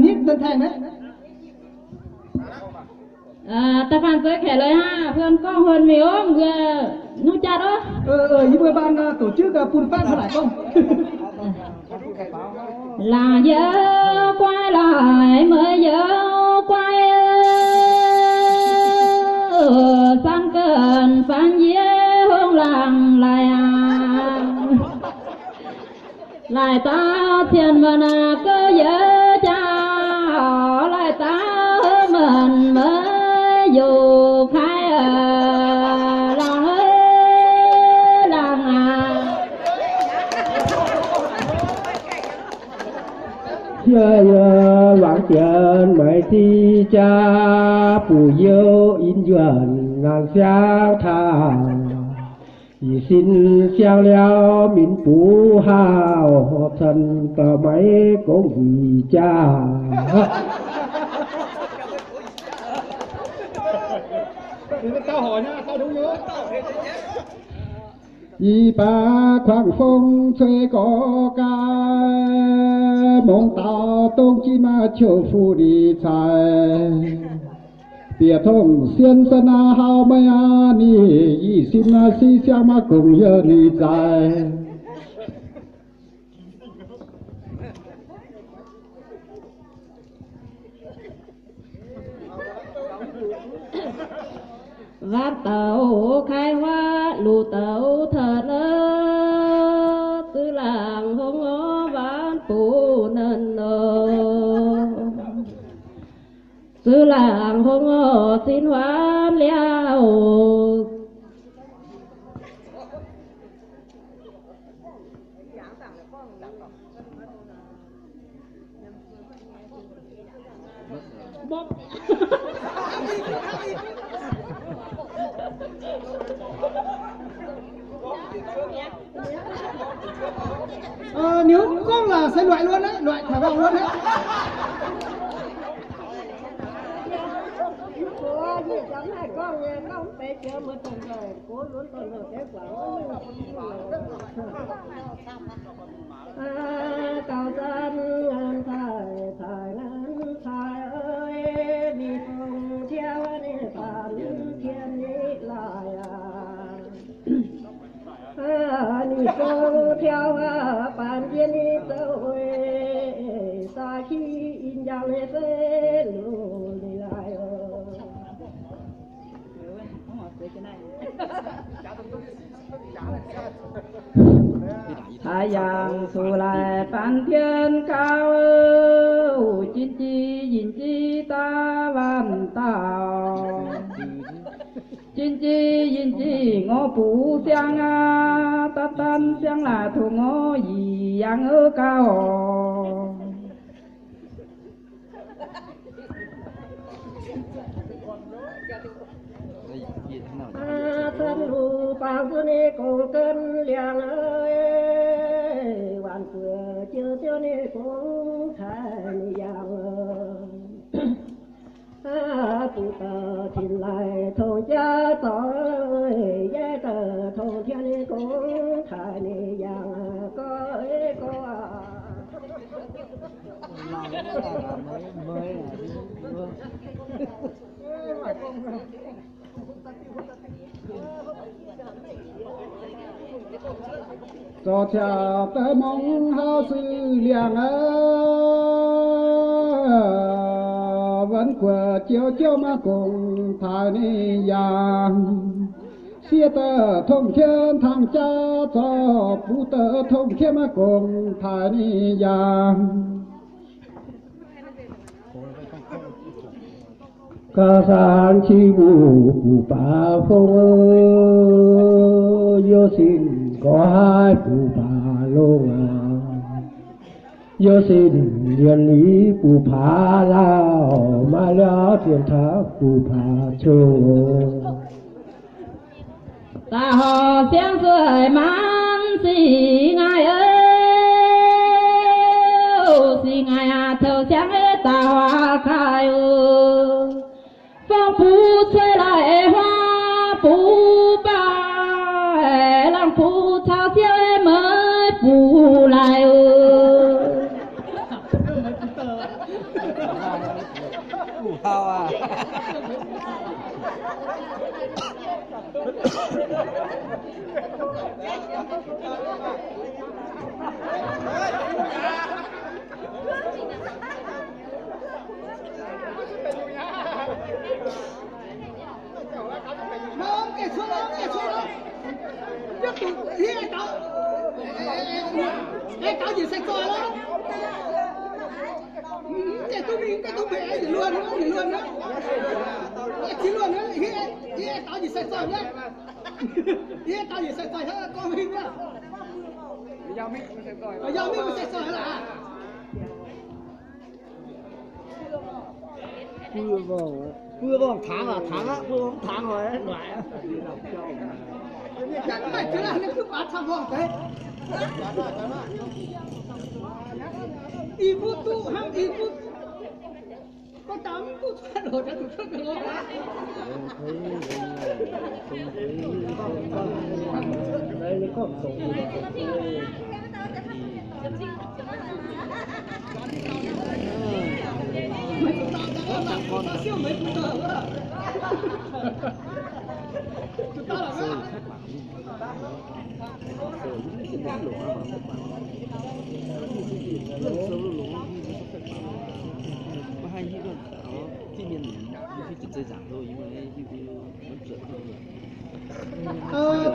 Nitv daaih tengx naaiv. Da'faanh zueiz kaeqv leiz hnangv, mbuo gorngv huon mingh ov, mbuo nungv jatv ov. Yie mbuo ban tổ chức bun fatv hnangv naaic gorngv. Laangc youz guai laaix, meih youz guai, san ganh faan yie hungh laangc laaix aqv. Laaic dauh cien mbuo naaic gouv youz jaax, laaic dauh heuv maanc meih youz kaaix, laangc aac, laangc aac. Yie, yie wangc jienv meih di jaa, buoz-youz in yuonh naanc siang taaih. Ih sin siang liauz minc buv haav, horpc cen dauh maiv gongx njiec jaa. Ih baac kuangx fong cui gorx gaax, mungz dauh dongh jiex maaih qouh fu ni caic. Bieqc tongh sien se naaiv hauv maiv aqv, ninh ih sin naaiv si siang maiv gongx yie ni zaaix. Waanc dauh kaaix huaav, luc dauh taux lov, zuiz laangc hungh orv waanc buv nernh nor. Zuiz laangc hungh orv sin huaav liaauc. Ninh gorngv laaix se luaic luôn aqv, luaic taux luaic luôn aqv. Gauh zanc ngaanc taaih, taaih ngaanc taaih, ninh fongc tiauv ninh baamh tien ni laaih aqv. Ninh fongc tiauv baamh tien ni zoux, saa ki in njang se luv ni laaih oc. Haaix yangh zuqc laaic baamh tien gauh, jin jiex yinh jiex daaih waanc dauh. Jin jiex yinh jiex ngorc buv siang aqv, daaih daanh siang laaix tongx ngorc yie yangh gauh. Aa, san luc baamh zuqc ninh gongx gen liangx, waanc guoqv jiouv ziouc ninh gongx taaih ninh yangh. Aa, buv dauh tin laaih tongx jaav zoux, yaac dauh tongx tien ninh gongx taaih ninh yangh. Gorx, gorx. Zorqv ciauv daaih mongh hauv zuiz liangx aqv, waanc guoqv jiouv jiouv maiv gongx taaih ninh yangh. Sieqv dauh tongx tien tangx jaav zoux, buv dauh tongx tien maiv gongx taaih ninh yangh. Gauh zanc qiex mbuo buv baac fong, youh sin nqoi haaix buv baac longx aqv. Youh sin yienx liuz buv baac lauh, maaih liaauc zien taux buv baac cong. Da'horpc siang zueih maanc sic ngaih, sic ngaih aqv, taux siang da'horpc kaaix oc. Fong buv cuei laaih huaav buv baac, laangh buv caux siou meih buv laaih oc. Guv hau aqv. Mv deix cuotv lorqc, mv deix cuotv lorqc. Mv deix duqv, hie, daux, daux njiec sai-zoih lorqc. Mv deix duqv mingh, mv deix duqv mingh, njiec luonh, njiec luonh aqv. Ziex luonh aqv, hie, hie daux njiec sai-zoih aqv. Hie daux njiec sai-zoih hnangv gorngv mingh aqv. Yaac mingh sai-zoih aqv. Bui worngh, bui worngh tangx aqv, tangx aqv, bui worngh tangx hoic, noic aqv. Mv baac ziex laanh ninh duqv baac camv worngh deix. Ih buv duqv hnangv, ih buv gorngv daaih mv duqv cuotv oc, daaih zuqc cuotv ga'hlo aqv.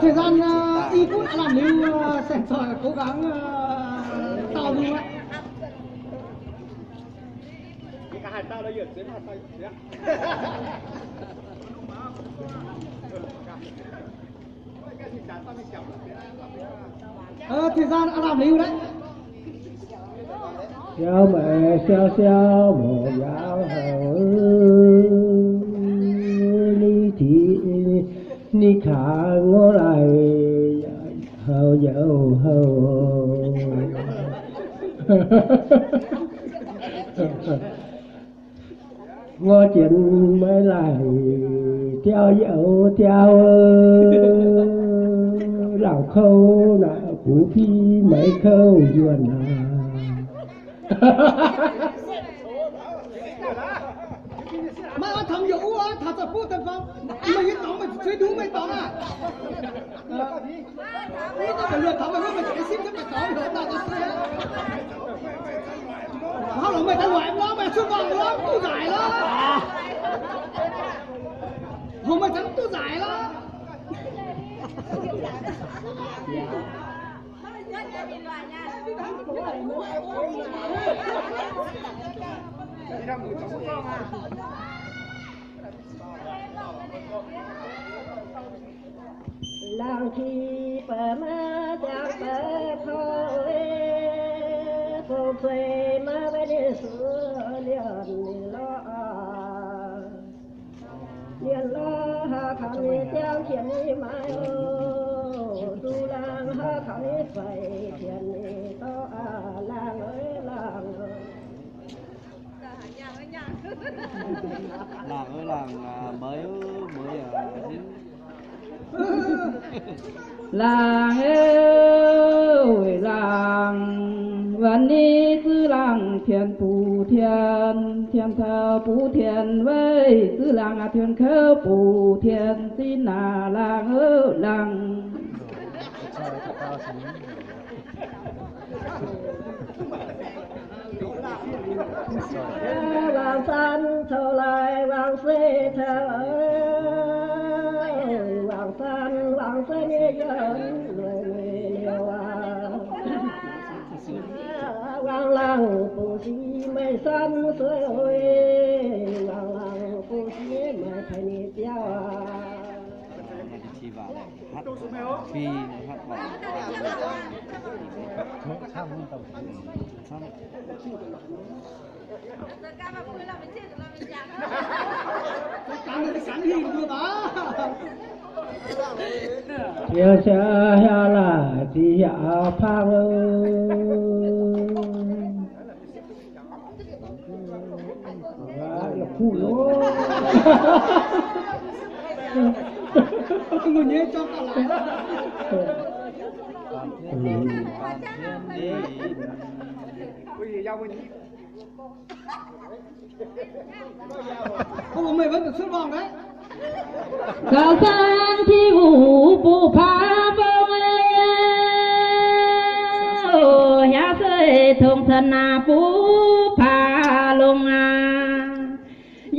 Thời gian, ơ, y butv aav lamh liuz, ơ, saeng zoih cố gắng, ơ, taux liuz aqv. Ơ, thời gian aav lamh liuz naaiv. Siau maiv siau siau maiv yaac houc, ninh tiqv ninh kangx ngorc laaix houc yaac houc. Ngorc jienv maiv laaih, diau yaac diau, laangc kouv naaic bungx biv maiv kouv yuonh aac. Maiv oix taux yaac uv oix taux zoux buv deix fangx, meih nyei dorngx meih zuqc zuiz nduov meih dorngx aac. Hnangv lorz meih daaih luaic mv lorz, meih cuotv nquaah mv lorz, mv duqv nzaaix lorz. Hov meih daaih mv duqv nzaaix lorz. Laangz qiex baac maiv ziangx baac taux, fong zueih maiv baac ninh suoz liemh ninh lorqc. Liemh lorqc haaix kangx ninh ziangx qiemx ninh maaiz oc. Duqv laangz haaix kangx ninh faix qiemx ninh dorh aqv. Laangz aac, laangz aac. Laangz aac, laangz aac, meix, meix aac. Laangz aac, laangz, วันนี้ zuov laangz tien buc tien, tien caux buc tien weic, zuov laangz aac tien kouv buc tien zinh naaic. Laangz aac, laangz. Wangc san coux laaix wangc se coux, wangc san wangc se nyei yiem lueic liuz aqv. Wangc laangh bungx sic meih san sueih oc, wangc laangh bungx sic meih tengx ninh biauv aqv. Yie sia hiav laaix ziqc hiav pang oc. Gauh saeng Tin-Hungh bun paav fong, hiav se tong cen naaic bun paav longx aqv.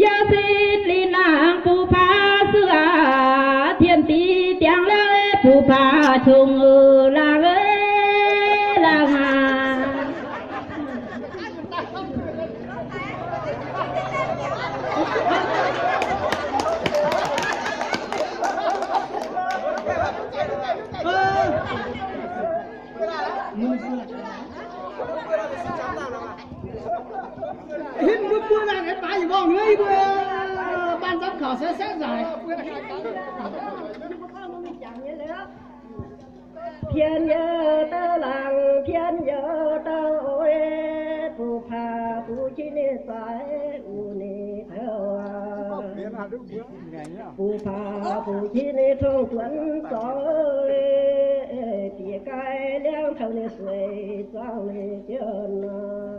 Yaac sin lingh laangz bun paav suiv aqv, tien diqc diangx laangz bun paav qongx laangz laangz aqv. Hitv mbuo mbuo laanh aengx baaix yie mbuo, mbuo ban giám khảo se setv nzaic. Tien youz dauh laangz, tien youz dauh oix, bun paav bun qiex ninh zaaix uix ninh taux aqv. Bun paav bun qiex ninh tongv duonv zorngx, bieqc gaai liangv taux ninh sueic zuangx ninh jienv nor.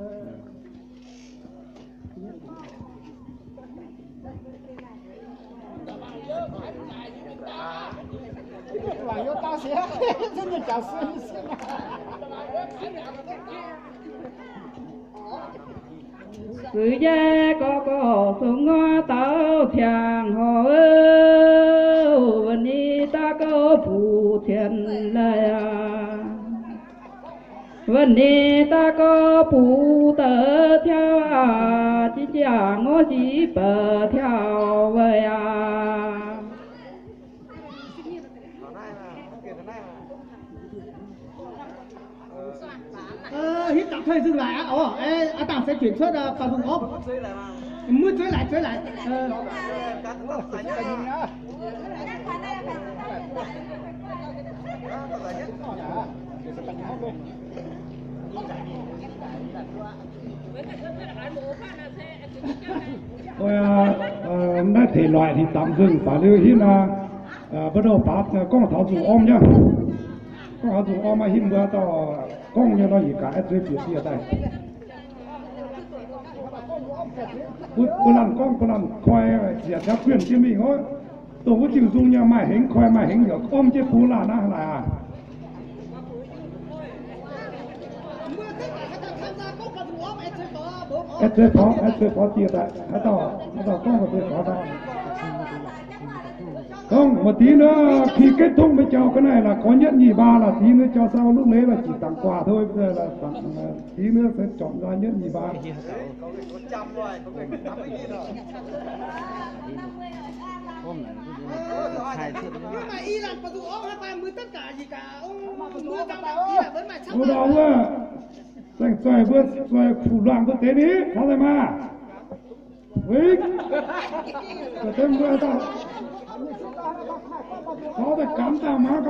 Zuiz njaih gorx gorx sung ngor dauh ciangv horc, wuov ninh daav gouv buc cien leiz aqv. Wuov ninh daav gouv buc deix tiauv aqv, jiex jangx ngorc jiex baac tiauv weic aqv. Hitv dangx taux zungh laic aqv. Oc, aav dangh se juenc cuotv baac zungh orv. Muov zueiz laic, zueiz laic. Naaiv tengx loic ninh damx nzungh baac liuz hitv naaiv, mbuo douh baav gorngv taux nzungh orv nyei. Gorngv taux nzungh orv maiv hitv mbuo dauh gorngv nyei nor, yie gaax aengx zueiz bieqc dieh daaih. Mbuo laanh gorngv, mbuo laanh koi ziec taux guinh jienv mingh oc. Dongh wuov diuh nzung nyei maaih hengx koi, maaih hengx yaac orv jienv bun laanh naaiv laaix aqv. Aengx zueiz porx, aengx zueiz porx dieh daaih, haaix dauh, haaix dauh gorngv zueiz porx daaih. Gorngv maaih diex nor, khi kết thúc maiv jauv ga'naaiv laaix gorx nyietv nyic mbaa laaix diex nor jauv sau lungh leiz laaix jiex dangx guaax tov, diex nor se jorpc nor nyietv nyic mbaa. Mbuo nor wuov, saeng-zoih mbuo zoih kuv luangh mbuo deix ni, taux daaih maah. Weic, mbuo dauh, taux daaih gamh dangh maah,